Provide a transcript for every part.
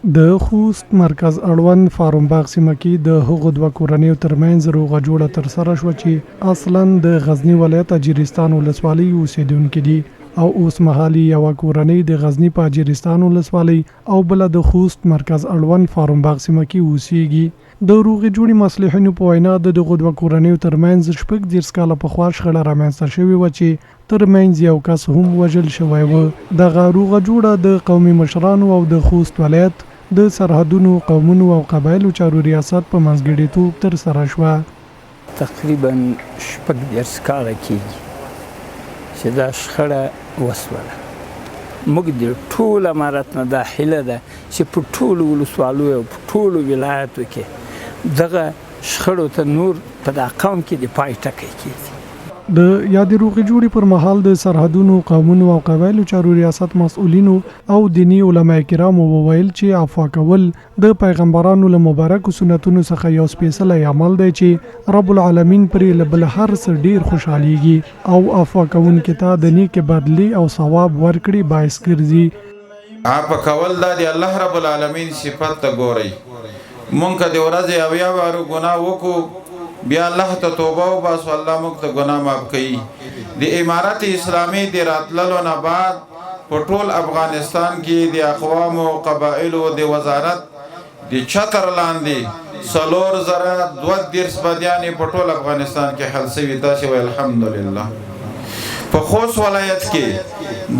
د خوست مرکز اړوند فارومباغ سیمه کې د هغو دوه کورنیو ترمنځ روغه جوړه ترسره شوه چې اصلاً د غزني ولایت اجیرستان ولسوالۍ اوسېدونکي دي او اوس مهال یې یوه کورنۍ د غزني په اجیرستان ولسوالۍ او بله د خوست مرکز اړوند فارومباغ سیمه کې اوسېږي. د روغې جوړې مصلحینو په وینا د دغو دوه کورنیو ترمنځ 36 کاله پخوا شخړه رامنځته شوې وه چې ترمنځ یو کس هم وژل شوی و. دغه روغه جوړه د قومي مشرانو او د خوست ولایت د سرحدونو، قومونو او قبایلو چارو ریاست په منځګړیتوب ترسره شوه. تقریباً 36 کاله کېږي چې دا شخړه وسوله. موږ د ټول امارت نه دا هیله ده چې په ټولو ولسوالیو او په ټولو ولایاتو کې دغه شخړو ته نور په دا قوم کې د پای ټکی کېږي. د یادې روغې جوړې پر مهال د سرحدونو، قومونو او قبایلو چارو ریاست مسؤلینو او دیني علماء کرامو وویل چې عفوه کول د پیغمبرانو له مبارکو سنتونو څخه یو سپېڅلی عمل دی چې رب العالمین پرې له بل هر څه ډېر خوشحالېږي او عفوه کوونکي ته د نېکې بدلې او ثواب ورکړې باعث ګرځي. عفو کول دا د الله رب العالمین صفت ته ګورئ مونږ که د ورځې 70 وارو ګناه وکړو بیا الله ته توبه وباسو الله موږ ته ګناه معاف کوي. د امارت اسلامي د راتللو نه بعد په ټول افغانستان کې د اقوامو او قبایلو د وزارت د چتر لاندې 4032 بدیانې په ټول افغانستان کې حل شوي. تاسې وایئ الحمدلله. په خوست ولایت کې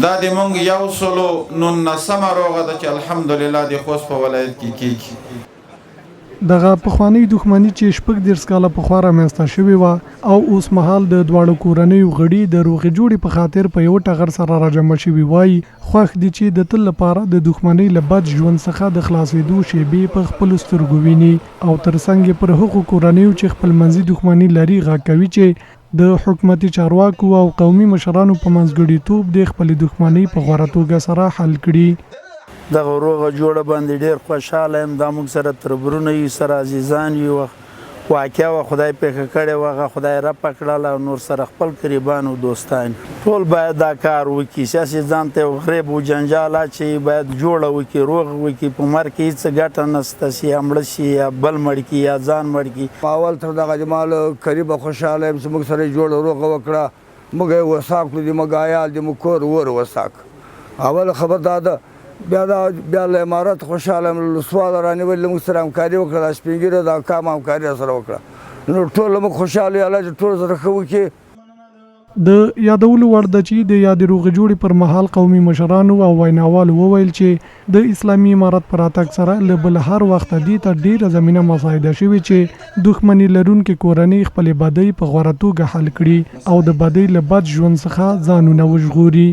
دا د مونږ 119مه روغه ده چې الحمدلله د خوست په ولایت کې کیږي. دغه پخوانۍ دښمني چې 36 کاله پخوا رامنځته شوې وه او اوس مهال د دواړو کورنیو غړي د روغې جوړې په خاطر په یوه ټغر سره راجمع شوي وايي، خوښ دي چې د تل لپاره د دښمنۍ له بد ژوند څخه د خلاصېدو شېبې په خپلو سترګو ویني او تر څنګ یې پر هغو کورنیو چې خپلمنځي دښمني لري غږ کوي چې د حکومتي چارواکو او قومي مشرانو په منځګړیتوب دې خپلې دښمنۍ په غوره توګه سره حل کړي. دغه روغه جوړه باندې ډېر خوشحاله یم، دا موږ سره تربرونه یو، سره عزیزان یو، واقعه وه خدای پېښه کړې وه، هغه خدای رفع کړله او نور سره خپل قریبان او دوستان ټول باید دا کار وکړي، چې هسې ځان ته یو غریب و جنجال اچوي، باید جوړه وکړي، روغ وکړي، په مرګ کې هېڅ ګټه نشته چې یا مړه شي یا بل مړ کړي یا ځان مړ کړي. اول تر دغه د ما له قریبه خوشحاله یم چې موږ سره یې جوړه روغه وکړه، موږ یې وساکړو، د موږ عیال د موږ کور ور وساک. اوله خبر دا ده. بیا دا بیا له امارت خوشحاله یم، له ولسواله رانیولې له موږ سره همکاري وکړه، دا سپین ږیرو دا کام همکاري راسره وکړه، نو ټول له موږ خوشحاله یو، الله دې ټول سره ښه وکړي. د یادولو وړ ده چې د یادې روغې جوړې پر مهال قومي مشرانو او ویناوالو وویل چې د اسلامي امارت په راتګ سره له بل هر وخته دې ته ډېره زمینه مساعده شوې چې دښمني لرونکې کورنۍ خپلې بدۍ په غوره توګه حل کړي او د بدۍ له بد ژوند څخه ځانونه وژغوري.